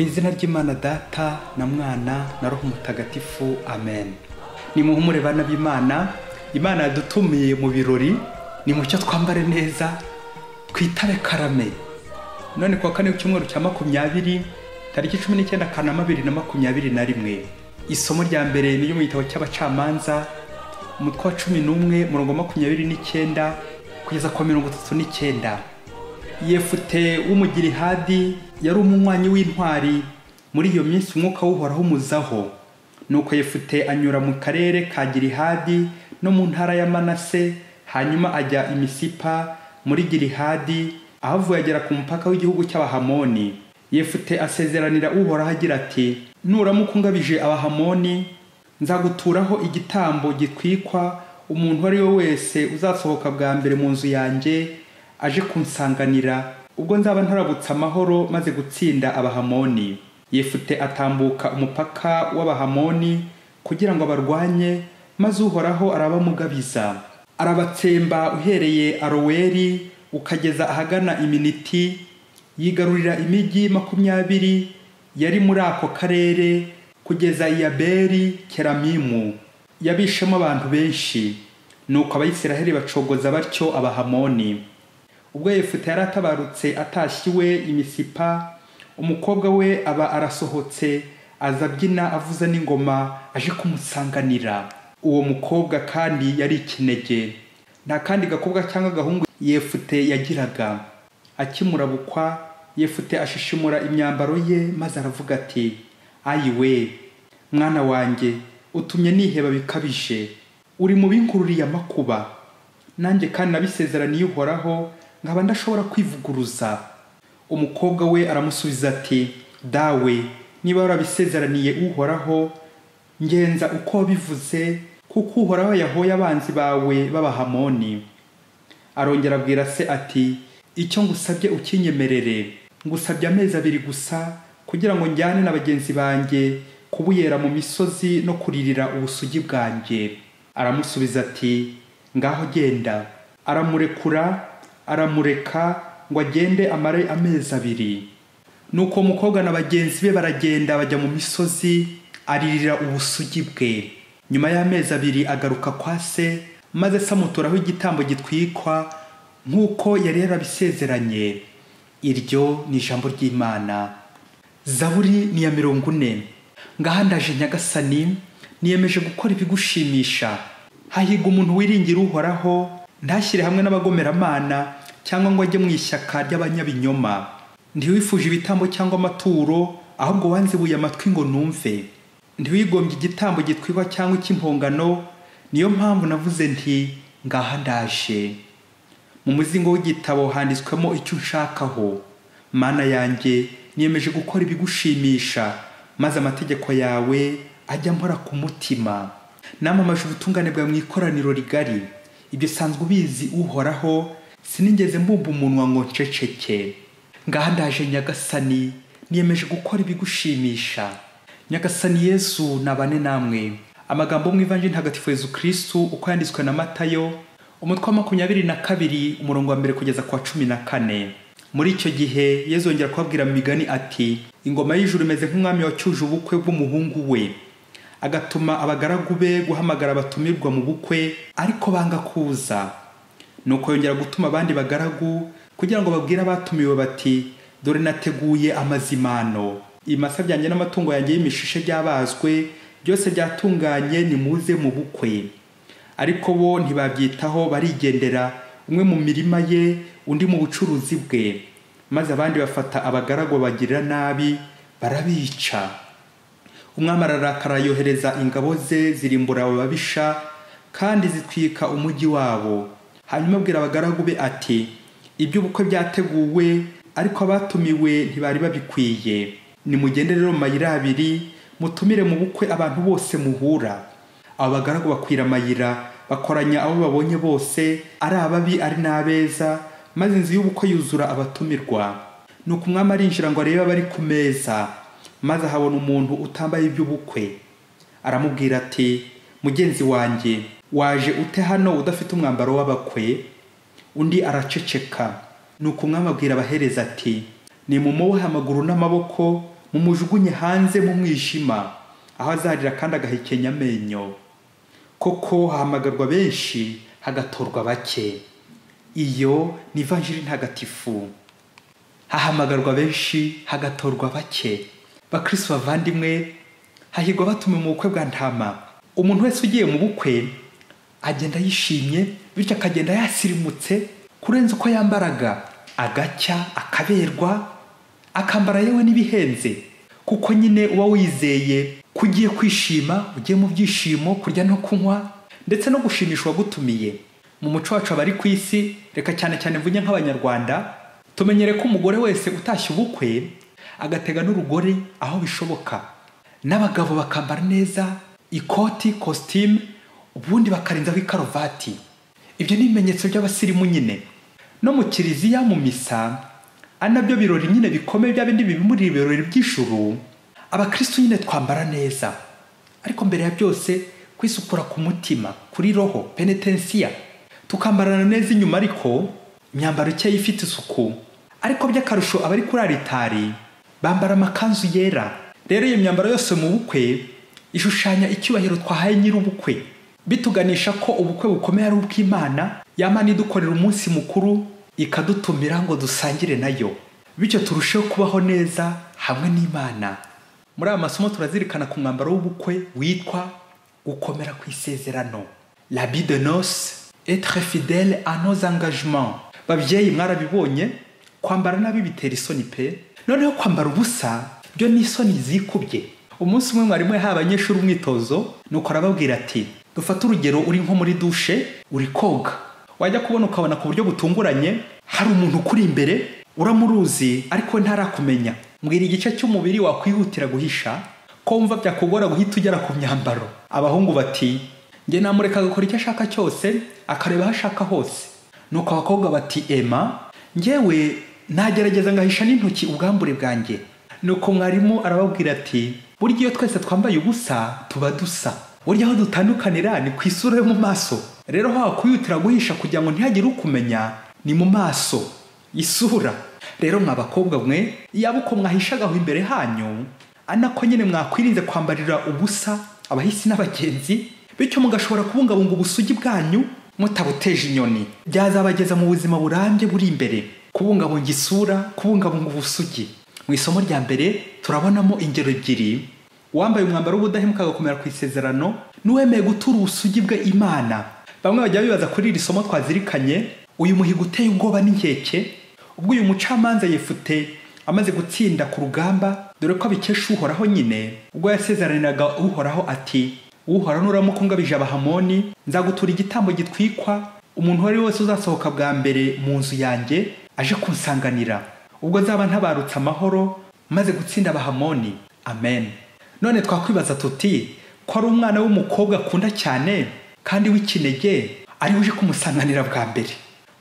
Ku izina ry'Imana Data na Mwana na Roho Mutagatifu, amen. Nimuhumure bana b'Imana, Imana yadutumiye mu birori, nimucyo twambare neza, twitabe karame. None kuwa kane w'icyumweru cya 20, tariki 19 Kanama 2021. Isomo rya mbere ni ryo mu gitabo cy'Abacamanza, umutwe wa 11, murongo 29 kugeza ku 39. Yefute w'Umugilihadi yari umunywanyi w'intwari. Muri iyo minsi umwuka w'Uhoraho umuzaho. Nuko Yefute anyura mu karere ka Gilihadi no mu ntara ya Manase, hanyuma ajya i Misipa muri Gilihadi, ahavuye agera ku mupaka w'igihugu cy'Abahamoni. Yefute asezeranira Uhoraho agira ati: nuramuka ungabije Abahamoni, nzaguturaho igitambo gitwikwa, umuntu uwo ari we wese uzasohoka bwa mbere mu nzu yanjye aje kunsanganira, ubwo nzaba ntarabutse amahoro maze gutsinda Abahamoni. Yefute atambuka umupaka w'Abahamoni kugira ngo abarwanye, maze Uhoraho arabamugabiza. Arabatsemba uhereye Aroweri ukageza ahagana Iminiti, yigarurira imijyi 20 yari muri ako karere kugeza i Yaberi Keramimu. Yabishemo abantu benshi. Nuko Abayisiraheli bacogoza batyo Abahamoni. Ubwo Yefute yari atabarutse atashye iwe i Misipa, umukobwa we aba arasohotse aza abyina avuza n'ingoma aje kumusanganira. Uwo mukobwa kandi yari ikinege, nta kandi gakobwa cyangwa agahungu Yefute yagiraga. Akimurabukwa, Yefute ashishimura imyambaro ye maze aravuga ati: ayiwe mwana wanjye, utumye niheba bikabije, uri mu binkururiye amakuba. Nanjye kandi nabisezeraniye Uhoraho, nkaba ndashobora kwivuguruza. Umukobwa we aramusubiza ati: dawe, niba warabisezeraniye Uhoraho, ngenza uko wabivuze, kuko Uhoraho yahoye abanzi bawe b'Abahamoni. Arongera abwira se ati: icyo ngusabye ukinyemerere, ngusabye amezi 2 gusa, kugira ngo njyane na bagenzi banjye kubuyera mu misozi no kuririra ubusugi bwanjye. Aramusubiza ati: ngaho genda. Aramurekura, aramureka ngo agende amare amezi 2. Nuko umukobwa na bagenzi be baragenda bajya mu misozi, aririra ubusugi bwe. Nyuma y'amezi 2 agaruka kwa se, maze se amuturaho igitambo gitwikwa nk'uko yari yarabisezeranye. Iryo ni ijambo ry'Imana. Zaburi ni ya 40. Ngaha ndaje Nyagasani, niyemeje gukora ibigushimisha. Hahirwa umuntu wiringira Uhoraho, ntashyire hamwe n'abagomeramana, cyangwa ngo ajye mu ishyaka ry'abanyabinyoma. Ntiwifuje ibitambo cyangwa amaturo, ahubwo wanzibuye amatwi ngo numve. Ntiwigombye igitambo gitwikwa cyangwa icy'impongano, niyo mpamvu navuze nti: ngaha ndaje. Mu muzingo w'igitabo handitswemo icyo unshakaho. Mana yanjye, niyemeje gukora ibigushimisha, maze amategeko yawe ajya mpora ku mutima. Namamaje ubutungane bwawe mu ikoraniro rigari, ibyo sanzwe ubizi Uhoraho, sinigeze mbumba umunwa ngo nceceke. Ngaha ndaje Nyagasani, niyemeje gukora ibigushimisha. Nyagasani Yesu nabane namwe. Amagambo mu Ivanjiri Ntagatifu Yezu Kristu uko yanditswe na Matayo, umutwe wa 22, umurongo wa 1 kugeza ku wa 14. Muri icyo gihe Yezu yongera kubabwira mu migani ati: ingoma y'ijuru imeze nk'umwami wacyuje ubukwe bw'umuhungu we, agatuma abagaragu be guhamagara abatumirwa mu bukwe, ariko banga kuza. Nuko yongera gutuma abandi bagaragu kugira ngo babwire abatumiwe bati: dore nateguye amazimano, ibimasa byanjye n'amatungo yanjye y'imishishe byabazwe, byose byatunganye, nimuze mu bukwe. Ariko bo ntibabyitaho, barigendera, umwe mu mirima ye, undi mu bucuruzi bwe. Maze abandi bafata abagaragu babagirira nabi, barabica. Umwami ararakara, yohereza ingabo ze zirimbura abo babisha, kandi zitwika umujyi wabo. Hanyuma abwira abagaragu be ati: iby'ubukwe byateguwe, ariko abatumiwe ntibari babikwiye. Nimugende rero mu mayira 2, mutumire mu bukwe abantu bose muhura. Abo bagaragu bakwira amayira, bakoranya abo babonye bose, ari ababi ari n'abeza, maze inzu y'ubukwe yuzura abatumirwa. Nuko umwami arinjira ngo arebe abari ku meza, maze ahabona umuntu utambaye iby'ubukwe. Aramubwira ati: mugenzi wanjye, waje ute hano udafite umwambaro w'abakwe? Undi araceceka. Nuko umwami abwira abahereza ati: nimumubohe amaguru n'amaboko, mumujugunye hanze mu mwijima, aho azarira kandi agahekenya amenyo. Koko hahamagarwa benshi, hagatorwa bake. Iyo ni Ivanjiri ntagatifu. Hahamagarwa benshi, hagatorwa bake. Bakristo bavandimwe, hahirwa batumiwe mu bukwe bwa Ntama. Umuntu wese ugiye mu bukwe agenda yishimye, bityo akagenda yasirimutse kurenza uko yambaraga, agacya, akaberwa, akambara yewe n'ibihenze, kuko nyine uba wizeye ko ugiye kwishima, ugiye mu byishimo, kurya no kunywa, ndetse no gushimisha uwagutumiye. Mu muco wacu abari ku isi, reka cyane cyane mvuge nk'Abanyarwanda, tumenyere ko umugore wese utashye ubukwe agatega n'urugori aho bishoboka, n'abagabo bakambara neza ikoti, costume, ubundi bakarenzaho ikaruvati. Ibyo ni ibimenyetso by'abasirimu nyine. No mu kiliziya, mu misa, ari nabyo birori nyine bikomeye, bya bindi bibimurira ibirori by'ijuru, abakristo nyine twambara neza. Ariko mbere ya byose kwisukura ku mutima, kuri roho, penetensiya, tukambarana neza inyuma, ariko imyambaro ikeye ifite isuku. Ariko by'akarusho abari kuri aritari bambara amakanzu yera. Rero iyo myambaro yose mu bukwe ishushanya icyubahiro twahaye nyir'ubukwe, bituganisha ko ubukwe bukomeye ari ubw'Imana, yamana idukorera umunsi mukuru ikadutumira ngo dusangire nayo, bityo turusheho kubaho neza hamwe n'Imana. Muri aya masomo turazirikana ku mwambaro w'ubukwe witwa gukomera ku isezerano, l'habit de noces, être fidèle à nos engagements. Babyeyi mwarabibonye, kwambara nabi bitera isoni pe. Noneho kwambara ubusa byo ni isoni zikubye. Umunsi umwe mwarimu yahaye abanyeshuri umwitozo, nuko arababwira ati: dufate urugero, uri nko muri dushe uri koga, wajya kubona ukabona ku buryo butunguranye hari umuntu ukuri imbere, uramuruzi ariko ntarakumenya. Mbwira igice cy'umubiri wakwihutira guhisha, ko wumva byakugora guhita ugera ku myambaro. Abahungu bati: njye namureka agakora icyo ashaka cyose, akareba aho ashaka hose. Nuko abakobwa bati: Ema, njyewe nagerageza ngahisha n'intoki ubwambure bwanjye. Nuko mwarimu arababwira ati: burya iyo twese twambaye ubusa tuba dusa, burya aho dutandukanira ni ku isura yo mu maso. Rero aho wakwihutira guhisha kugira ngo ntihagire ukumenya ni mu maso, isura. Rero mwa bakobwa mwe, yaba uko mwahishagaho imbere hanyu, anako nyine mwakwirinze kwambarira ubusa abahisi n'abagenzi, bityo mugashobora kubungabunga ubusugi bwanyu mutabuteje inyoni, byazabageza mu buzima burambye buri imbere. Kubungabunga isura, kubungabunga ubusugi. Mu isomo rya mbere turabonamo ingero ebyiri: uwambaye umwambaro w'ubudahemuka agakomera ku isezerano, n'uwemeye gutura ubusugi bwe Imana. Bamwe bajya bibaza kuri iri somo twazirikanye uyu muhigo uteye ubwoba n'inkeke, ubwo uyu mucamanza Yefute amaze gutsinda ku rugamba, dore ko abikesha Uhoraho nyine, ubwo yasezeraniraga Uhoraho ati: Uhoraho nuramuka ungabije Abahamoni, nzagutura igitambo gitwikwa, umuntu uwo ari we wese uzasohoka bwa mbere mu nzu yanjye aje kunsanganira, ubwo nzaba ntabarutse amahoro maze gutsinda Abahamoni. Amen. None twakwibaza tuti: ko ari umwana w'umukobwa akunda cyane kandi w'ikinege, ari uje kumusanganira bwa mbere,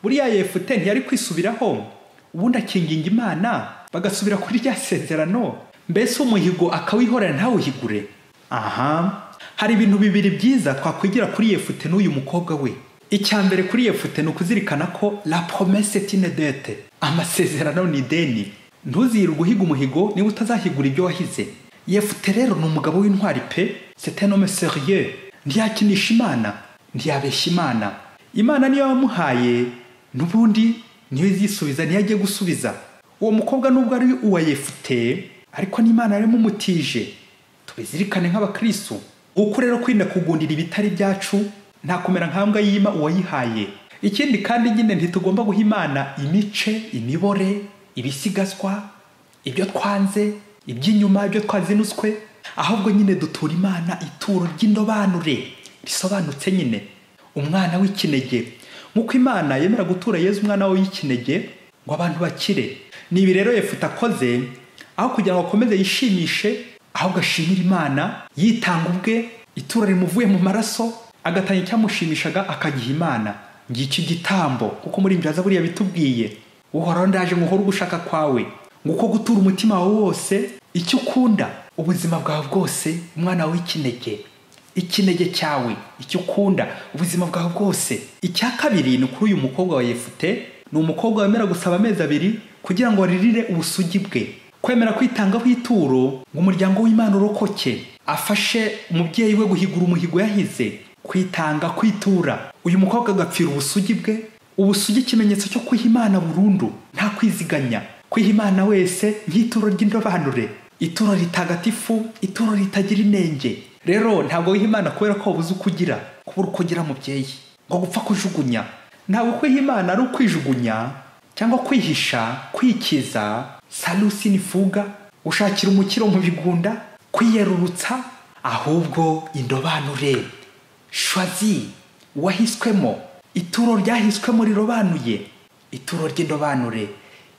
buriya Yefute ntiyari kwisubiraho, ubundi akinginga Imana bagasubira kuri rya sezerano, mbese umuhigo akawihorera ntawuhigure? Aha hari ibintu bibiri byiza twakwigira kuri Yefute n'uyu mukobwa we. Icya mbere kuri Yefute ni ukuzirikana ko la promesse est une dette, amasezerano ni ideni. Ntuzirwe uhiga umuhigo niba utazahigura ibyo wahize. Yefute rero ni umugabo w'intwari pe, c'est un homme sérieux. Ntiyakinisha Imana, ntiyabeshya Imana. Imana niyo yamuhaye, n'ubundi niyo izisubiza, niyo agiye gusubiza. Uwo mukobwa nubwo ari uwa Yefute, ariko n'Imana yaramumutije. Tubizirikane nk'abakristo. Uko rero kwirinda kugundira ibitari byacu, nta kumera nk'ambwa yima uwayihaye. Ikindi kandi nyine ntitugomba guha Imana imice, imibore, ibisigazwa, ibyo twanze, iby'inyuma, ibyo twazinutswe, ahubwo nyine dutura Imana ituro ry'indobanure risobanutse nyine, umwana w'ikinege. Nk'uko Imana yemera gutura Yezu umwana we w'ikinege ngo abantu bakire. Ni ibi rero Yefute akoze, aho kugira ngo akomeze yishimishe, ahubwo ashimira Imana, yitanga ubwe, ituro rimuvuye mu maraso, agatanga icyamushimishaga akagiha Imana. Ngicyo igitambo, kuko muri Mbyaza buriya bitubwiye: Uhoraho ndaje ngo uhore ugushaka kwawe, nguko gutura umutima wawe wose, icyo ukunda, ubuzima bwawe bwose, umwana w'ikinege, ikinege cyawe, icyo ukunda, ubuzima bwawe bwose. Icya kabiri ni kuri uyu mukobwa wa Yefute, ni umukobwa wemera gusaba amezi 2 kugira ngo aririre ubusugi bwe. Kwemera kwitangaho ituro ngo umuryango w'Imana urokoke, afashe umubyeyi we guhigura umuhigo yahize, kwitanga, kwitura. Uyu mukobwa agapfira ubusugi bwe, ubusugi ikimenyetso cyo kwiha Imana burundu, nta kwiziganya, kwiha Imana wese nk'ituro ry'indobanure, ituro ritagatifu, ituro ritagira inenge. Rero ntabwo wiha Imana kubera ko wabuze uko ugira, kubura uko ugira mubyeyi, ngo gupfa kujugunya. Ntabwo kwiha Imana ari ukwijugunya cyangwa kwihisha, kwikiza, salusi nifuga, gushakira umukiro mu bigunda, kwiyerurutsa, ahubwo indobanure, shwazi, wahiswemo, ituro ryahiswemo rirobanuye, ituro ry'indobanure,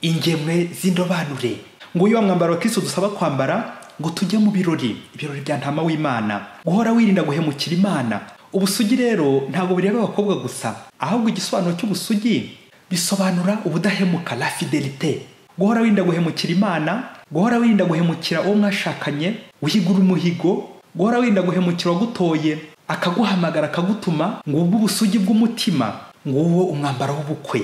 ingemwe z'indobanure. Nguyu wa mwambaro wa Kristo dusaba kwambara ngo tujye mu birori, ibirori bya Ntama w'Imana, guhora wirinda guhemukira Imana. Ubusugi rero ntabwo bireba abakobwa gusa, ahubwo igisobanuro cy'ubusugi bisobanura ubudahemuka, la fidelité. Guhora wirinda guhemukira Imana, guhora wirinda guhemukira uwo mwashakanye, uhigura umuhigo, guhora wirinda guhemukira uwagutoye akaguhamagara akagutuma, ngubwo ubusugi bw'umutima, nguwo umwambaro w'ubukwe.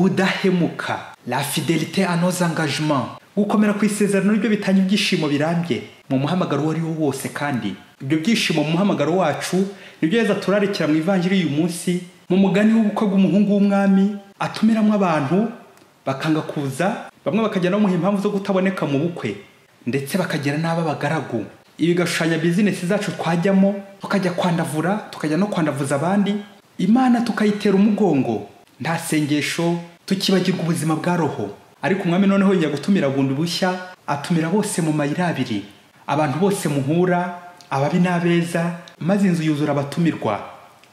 Ubudahemuka, la fidelité à nos engagements. Gukomera ku isezerano nibyo bitanga ibyishimo birambye mu muhamagaro uwo ari wo wose. Kandi ibyo byishimo mu muhamagaro wacu nibyo Yezu aturarikira mu ivanjiri y'uyu munsi, mu mugani w'ubukwe bw'umuhungu w'umwami atumiramo abantu bakanga kuza, bamwe bakagenda bamuha impamvu zo kutaboneka mu bukwe, ndetse bakagira n'ab'abagaragu. Ibi bigashushanya bizinesi zacu twajyamo, tukajya kwandavura, tukajya no kwandavuza abandi, Imana tukayitera umugongo, nta sengesho, tukibagirwa ubuzima bwa roho. Ariko umwami noneho yongera gutumira bundi bushya, atumira bose mu mayira abiri, abantu bose muhura, ababi n'abeza, maze inzu yuzura abatumirwa.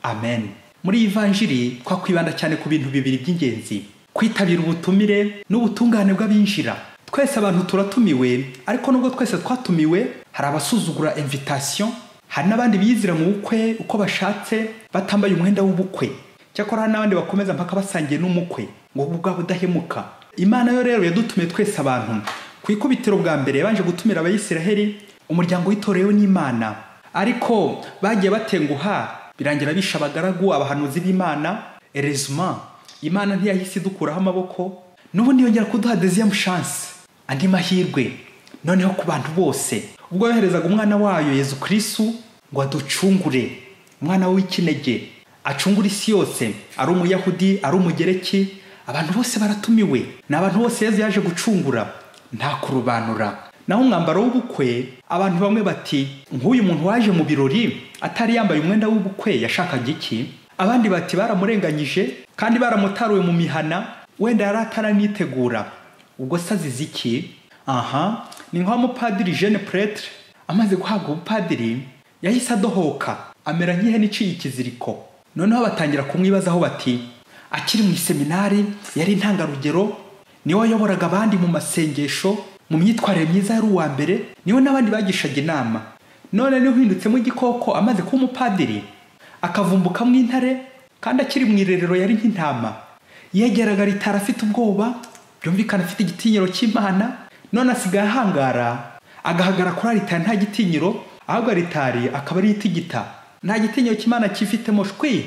Amen. Muri iyi vanjiri twakwibanda cyane ku bintu bibiri by'ingenzi: kwitabira ubutumire n'ubutungane bw'abinjira. Twese abantu turatumiwe, ariko nubwo twese twatumiwe, hari abasuzugura invitation, hari n'abandi biyizira mu bukwe uko bashatse batambaye umwenda w'ubukwe. Cyakora hari n'abandi bakomeza mpaka basangiye n'umukwe, ngo ubwo budahemuka. Imana yo rero yadutumiye twese abantu. Ku ikubitiro bwa mbere yabanje gutumira Abayisiraheli, umuryango witorewe n'Imana, ariko bagiye batenguha, birangira bisha abagaragu, abahanuzi b'Imana. Heureusement, Imana ntiyahise idukuraho amaboko, n'ubundi yongera kuduha deuxième chance, andi mahirwe noneho ku bantu bose, ubwo yoherezaga umwana wayo Yezu Kristo ngo aducungure, umwana w'ikinege acungure isi yose, ari umuyahudi, ari umugereki, abantu bose baratumiwe. Ni abantu bose Yezu yaje gucungura, nta kurobanura. Naho umwambaro w'ubukwe, abantu bamwe bati nk'uyu muntu waje mu birori atari yambaye umwenda w'ubukwe yashakaga iki? Abandi bati baramurenganyije kandi baramutaruwe mu mihana, wenda yari ataranitegura, ubwo se azize iki? Aha ni nka mupadiri jeune prêtre amaze guhabwa ubupadiri yahise adohoka, amera nk'ihene iciye ikiziriko. Noneho batangira kumwibazaho bati akiri mu iseminari yari intangarugero, niwe wayoboraga abandi mu masengesho, mu myitwarire myiza yari uwa mbere, niwe n'abandi bagishaga inama. None niwe uhindutsemo igikoko amaze kuba umupadiri, akavumbukamo intare, kandi akiri mu irerero yari nk'intama. Yegeraga ritara afite ubwoba, byumvikana afite igitinyiro cy'Imana, none asigaye ahangara, agahagara kuri alitari nta gitinyiro, ahubwo alitari akaba ari itigita, nta gitinyiro cy'Imana cyifitemo shwi.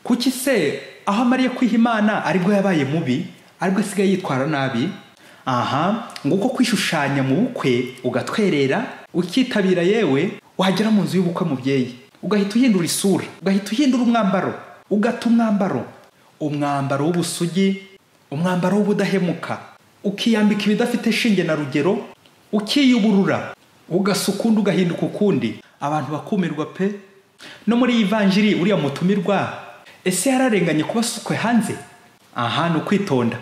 Kuki se aho amariye kwiha Imana aribwo yabaye mubi, aribwo asigaye yitwara nabi? Aha nguko kwishushanya mu bukwe, ugatwerera, ukitabira, yewe wagera mu nzu y'ubukwe mubyeyi ugahita uhindura isura, ugahita uhindura umwambaro, ugata umwambaro, umwambaro w'ubusugi, umwambaro w'ubudahemuka, ukiyambika ibidafite shinge na rugero, ukiyuburura, ugasa ukundi, ugahinduka ukundi, abantu bakumirwa pe. No muri iyi vanjiri uriya mutumirwa ese yararenganye kuba asukwe hanze? Aha ni ukwitonda.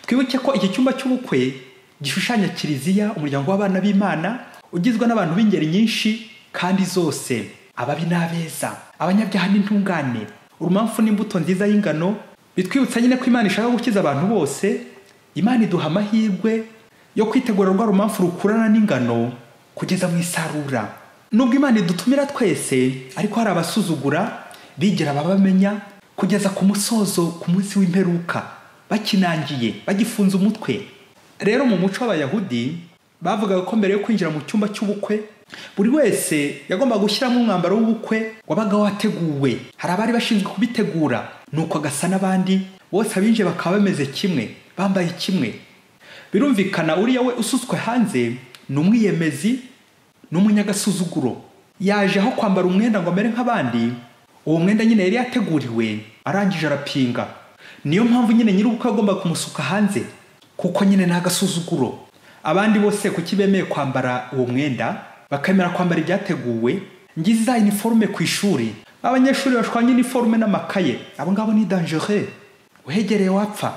Twibuke ko iki cyumba cy'ubukwe gishushanya kiliziya, umuryango w'abana b'Imana ugizwe n'abantu b'ingeri nyinshi kandi zose, ababi n'abeza, abanyabyaha n'intungane, urumamfu n'imbuto nziza y'ingano. Bitwibutsa nyine ko Imana ishaka gukiza abantu bose. Imana iduha amahirwe yo kwitegura rwa rumamfu rukurana n'ingano kugeza mu isarura. Nubwo Imana idutumira twese, ariko hari abasuzugura bigira ababamenya kugeza ku musozo, ku munsi w'imperuka, bakinangiye, bagifunze umutwe. Rero mu muco w'Abayahudi bavugaga ko mbere yo kwinjira mu cyumba cy'ubukwe, buri wese yagombaga gushyiramo umwambaro w'ubukwe wabaga wateguwe. Hari abari bashinzwe kubitegura, nuko agasa n'abandi bose, abinjiye bakaba bameze kimwe, bambaye kimwe. Birumvikana uriya we usutswe hanze ni umwiyemezi, ni umunyagasuzuguro. Yaje aho kwambara umwenda ngo amere nk'abandi, uwo mwenda nyine yari yateguriwe, arangije arapinga. Niyo mpamvu nyine nyir'ubukwe agomba kumusuka hanze, kuko nyine n'agasuzuguro. Abandi bose kuki bemeye kwambara uwo mwenda, bakemera kwambara ibyateguwe? Ngize za uniforme ku ishuri, abanyeshuri bashwanye uniforme n'amakaye, abo ngabo ni dangereux, uhegereye wapfa.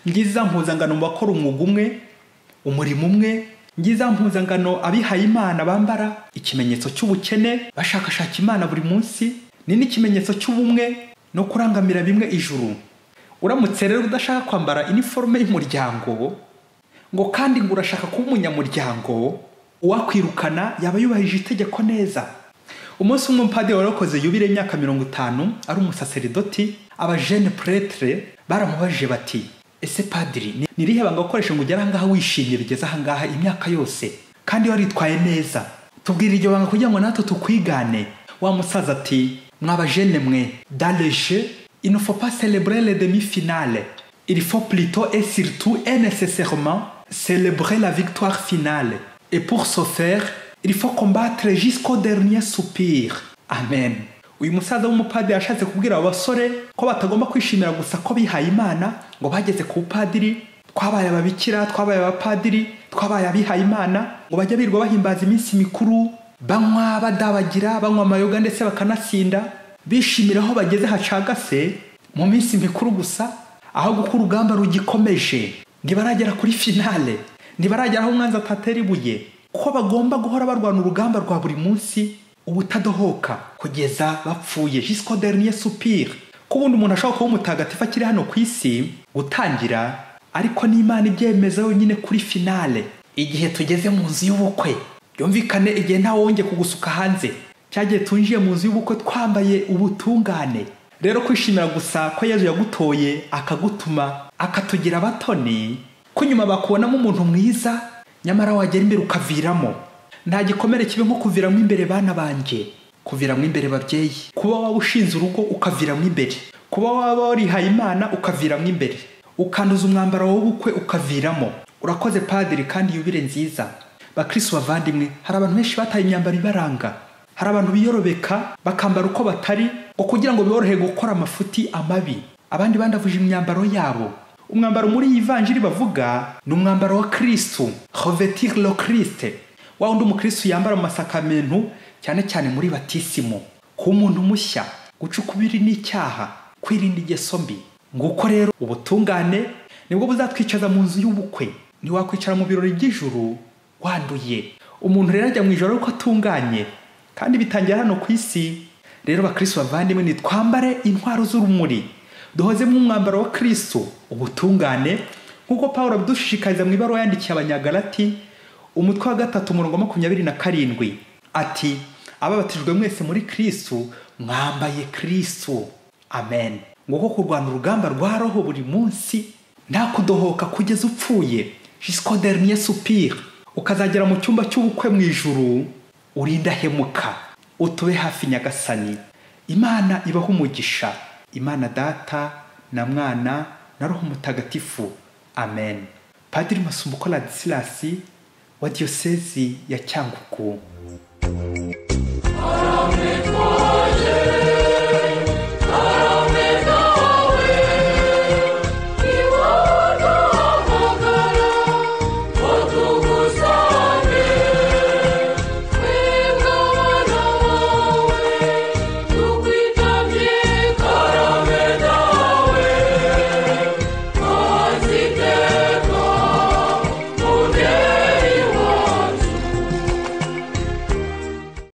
Ngize za mpuzangano mu bakora umwuga umwe, umurimo umwe, ngize za mpuzangano abihaye Imana bambara, ikimenyetso cy'ubukene, bashakashaka Imana buri munsi, ni n'ikimenyetso cy'ubumwe no kurangamira bimwe ijuru. Uramutse rero udashaka kwambara uniforme y'umuryango, ngo kandi ngo urashaka kuba umunyamuryango, uwakwirukana yaba yubahirije itegeko neza. Umunsi umwe umupadiri wari wakoze yubile y'imyaka 50 ari umusaseridoti, aba jeune prêtre baramubajije bati: ese padiri, ni irihe banga ukoresha ngo ugere ahangaha wishimye bigeze ahangaha imyaka yose, kandi waritwaye neza? Tubwire iryo banga kugira ngo natwe tukwigane. Wa musaza ati: mwaba jeune mwe, dans le jeu il ne faut pas célébrer les demi-finales, il faut plutôt et surtout et nécessairement célébrer la victoire finale, et pour ce faire il faut combattre jusqu'au dernier soupir. Amen. Uyu musaza w'umupadiri yashatse kubwira abo basore ko batagomba kwishimira gusa ko bihaye Imana, ngo bageze ku bupadiri, twabaye ababikira, twabaye abapadiri, twabaye abihaye Imana, ngo bajye birirwa bahimbaza iminsi mikuru, banywa badabagira, banywa amayoga ndetse bakanasinda, bishimira aho bageze hacagase mu minsi mikuru gusa, aho gukora urugamba rugikomeje. Ntibaragera kuri finale, ntibaragera aho umwanzi atatera ibuye, ko bagomba guhora barwana urugamba rwa buri munsi ubutadohoka kugeza bapfuye, jusqu'au dernier soupir. Ko ubundi umuntu ashobora kuba umutagatifu akiri hano ku isi gutangira, ariko n'Imana ibyemeza yonyine kuri finale, igihe tugeze mu nzu y'ubukwe. Byumvikane igihe nta wongeye kugusuka hanze, cyagiye tunjiye mu nzu y'ubukwe twambaye ubutungane. Rero kwishimira gusa ko Yezu yagutoye akagutuma akatugira abatoni, ko nyuma bakubonamo umuntu mwiza, nyamara wagera imbere ukaviramo. Nta gikomere kibe nko kuviramo imbere bana banjye, kuviramo imbere babyeyi, kuba waba ushinze urugo ukaviramo imbere, kuba waba warihaye Imana ukaviramo imbere, ukanduza umwambaro w'ubukwe ukaviramo. Urakoze padiri, kandi yubile nziza. Bakristo bavandimwe, hari abantu benshi bataye imyambaro ibaranga, hari abantu biyorobeka bakambara uko batari ngo kugira ngo biborohe gukora amafuti amabi. Abandi bandavuje imyambaro yabo. Umwambaro muri iyi vanjiri bavuga ni umwambaro wa Kristo, revêtir le Christ. Wa wundi umukristo yambara mu masakamento, cyane cyane muri batisimu, kuba umuntu mushya, guca ukubiri n'icyaha, kwirinda ingeso mbi. Nguko rero ubutungane nibwo buzatwicaza mu nzu y'ubukwe. Ntiwakwicara mu birori by'ijuru wanduye. Umuntu rero ajya mu ijoro ariko atunganye, kandi bitangira hano ku isi. Rero bakristo bavandimwe, nitwambare intwaro z'urumuri, duhozemo umwambaro wa Kristo, ubutungane, nk'uko Pawulo abidushishikariza mu ibaruwa yandikiye Abanyagalati, umutwe wa 3 umurongo 27, ati: ababatijwe mwese muri Kristo mwambaye Kristo. Amen. Nguko kurwana urugamba rwa roho buri munsi, nta kudohoka kugeza upfuye, jusqu'au dernier soupir, ukazagera mu cyumba cy'ubukwe mu ijuru urindahemuka. Utube hafi Nyagasani. Imana ibahe umugisha. Imana Data na Mwana na Roho Mutagatifu. Amen. Padiri Masumbuko Ladislas wa Diyosezi ya Cyangugu.